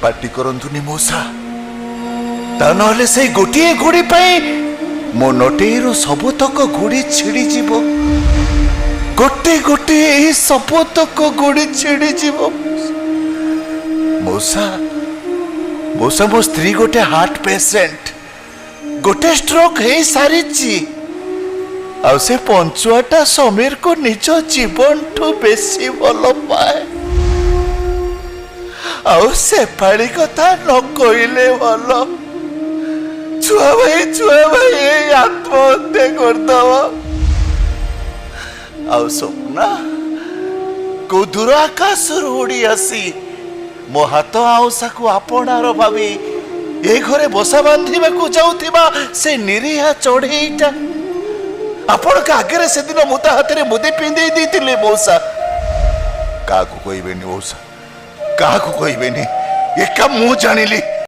ପାଟି କରନ୍ତୁନି ମଉସା, ତା ନହେଲେ ସେଇ ଗୋଟିଏ ଗୁଡ଼ି ପାଇଁ ମୋ ନଟେଇରୁ ସବୁତକ ଗୁଡ଼ି ଛିଡ଼ିଯିବ। ଗୋଟେ ଗୋଟେ ଏଇ ସବୁତକ ଗୁଡ଼ି ଛିଡ଼ିଯିବ ମଉସା। ମଉସା, ମୋ ସ୍ତ୍ରୀ ଗୋଟେ ହାର୍ଟ ପେସେଣ୍ଟ, ଗୋଟେ ଷ୍ଟ୍ରୋକ୍ ହେଇସାରିଛି। ଆଉ ସେ ପଞ୍ଚୁଆଟା ସମୀରକୁ ନିଜ ଜୀବନଠୁ ବେଶୀ ଭଲ ପାଏ। ଆଉ ସେପାଳି କଥା ନ କହିଲେ ଭଲ, ଛୁଆ ଭାଇ, ଛୁଆ ଭାଇ ଏଇ ଆତ୍ମହତ୍ୟା କରିଦବ। ଆଉ ସ୍ୱପ୍ନା କୋଉ ଦୂର ଆକାଶରୁ ଉଡ଼ି ଆସି ମୋ ହାତ ଆଉଁସାକୁ ଆପଣାର ଭାବି ଏ ଘରେ ବସା ବାନ୍ଧିବାକୁ ଯାଉଥିବା ସେ ନିରୀହା ଚଢ଼େଇଟା, ଆପଣଙ୍କ ଆଗରେ ସେଦିନ ମୁଁ ତା ହାତରେ ମୁଦି ପିନ୍ଧେଇ ଦେଇଥିଲି ମଉସା। କାହାକୁ କହିବେନି ମଉସା, କାହାକୁ କହିବେନି, ଏକା ମୁଁ ଜାଣିଲି।